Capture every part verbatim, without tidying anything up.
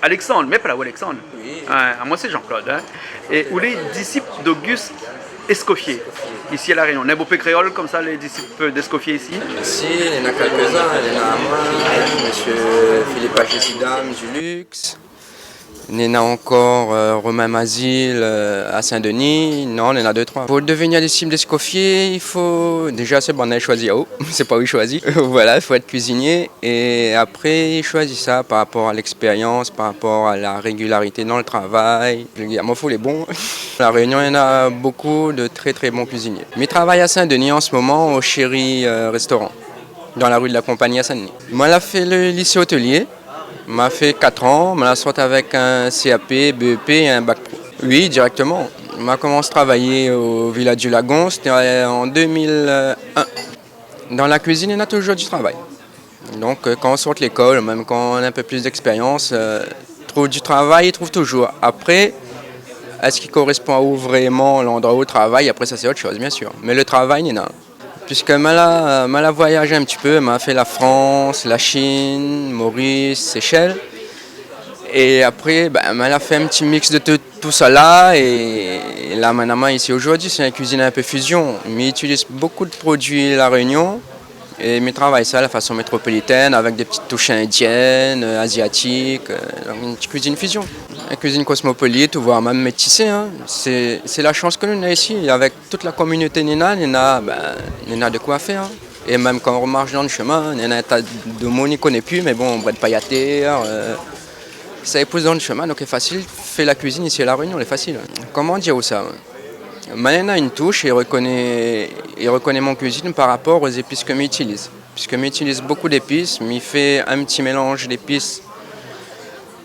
Alexandre, mé pa la ou Alexandre. Oui. Ah, amoin sé Jean-Claude, hein. É ou lé disip d'Auguste Escoffier, isi La Rénion. Néna bonpé kréol konmsa, lé disip d'Escoffier isi ? Si, néna kèlkzin, néna amoin, mésyé Philippe Agésidam, Zulux. Néna ankor, euh, Romain Mazil, euh, à Saint-Denis. Non, néna dé, troi. Pou devenir disip d'Escoffier, i fo déza, sé banna i shoizi aou. Sé pa ou i shoizi. Voilà, i fo èt kuizinié. É apré, i shoizi sa par rapor a lèkspérians, par rapor a la régilarité dan le travay. Régilarman, fo lé bon. La Rénion, néna bonpé de trè, trè bon kuizinié. Mi travay à Saint-Denis an se moman, au Chéri, euh, Restaurant, dan la rue de la Compagnie à Saint-Denis. Moin la fé le lycée hôtelier. Ma fé kat an, ma la sort avèk in C A P, B E P é in bac pro. Oui, dirèkteman. Ma komans travay au Village du Lagon, sété, euh, an deux mille un. Dan la kuizine, néna toujour du travay. Donk, euh, kan ou sort lékol, mèm kan ou na in pé plis d'èkspérians, euh, trouv du travay, i trouv toujour. Apré, èske i korèspon aou vréman landroi ou travay ? Apré, sa sé ot shoz, biensir. Mé le travay, néna. Puiske ma la, ma la voyaz in ti pé, ma fé la Frans, la Shin, Moris, Séchèl. É apré, bin, ma la fé in ti mix de tout, tousala. É, é la, mintnan, isi, zordi, sé in kuizine in pé fizion. Mi itiliz bonpé de produi La Rénion. É mi travay sa la fason métropolitèn, avèk dé ti toush indièn, euh, aziatik, euh, donk in ti kuizine fizion. In kuizine kosmopolit, ou voir mèm métisé, hein. Sé, sé la shans ke nou néna isi, avèk tout la kominoté néna, néna, bin, néna de koi fèr, hein. É mèm kan ou marsh dan le shemin, néna in ta de moun i koné pi, mé bon, brèd pay atèr, euh, sa i pous dan le shemin, donk lé fasil. Fé la kuizine isi La Rénion, lé fasil, hein. Koman dir ou sa, hein ? Mintnan, néna in toush, i rokoné, i rokoné mon kuizine par rapor o zépis ke mi itiliz. Puiske mi itiliz bonpé d'épis, mi fé in ti mélanz d'épis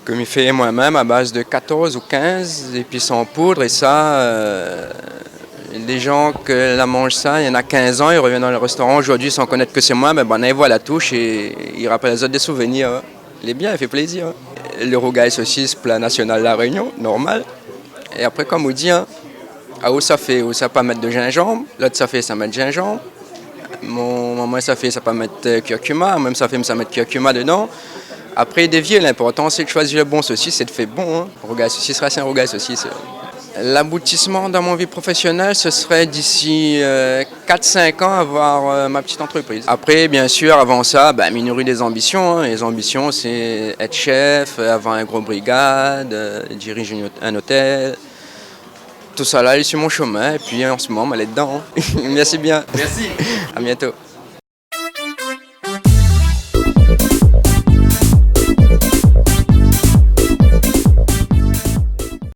ke mi fé moin-mèm a baz de katorz ou kinz épis an poud, é sa, euh, lé jan ke la manz sa, néna kinz an, i revien dan le restoran zordi san konèt ke sé moin, bin, bin, i voi la toush é i rapèl azot dé souvenir, hein. Lé bien, i fé plézir, hein. Le rougay sosis, pla nasional La Rénion, normal. É apré, kom ou di, hein, aou sa fé, ou sa pa mèt de zinzanm, lot sa fé, sa mèt zinzanm. Mon momon sa fé, sa pa mèt, euh, kurkuma, moin mèm sa fé, sa mèt kurkuma dedan. Apré, dévié, linportan sé de shoizi le bon sosis, sé de fé bon, hein. Rougay sosis rès in rougay sosis, euh. Laboutisman dan mon vi profésionèl, se sré d'isi, euh, kat, sink an avoir, euh, ma ti antrepriz. Apré, biensir, avan sa, bin, mi nouri dé zanbision, hein. Lé zanbision, sé èt shèf, euh, avoir in gro brigad, euh, diriz in ot-, in otèl. Tousala lé si mon shomin, épi an se moman, ma lé dedan, hein. Mèrsi bien. Mèrsi. A bientôt.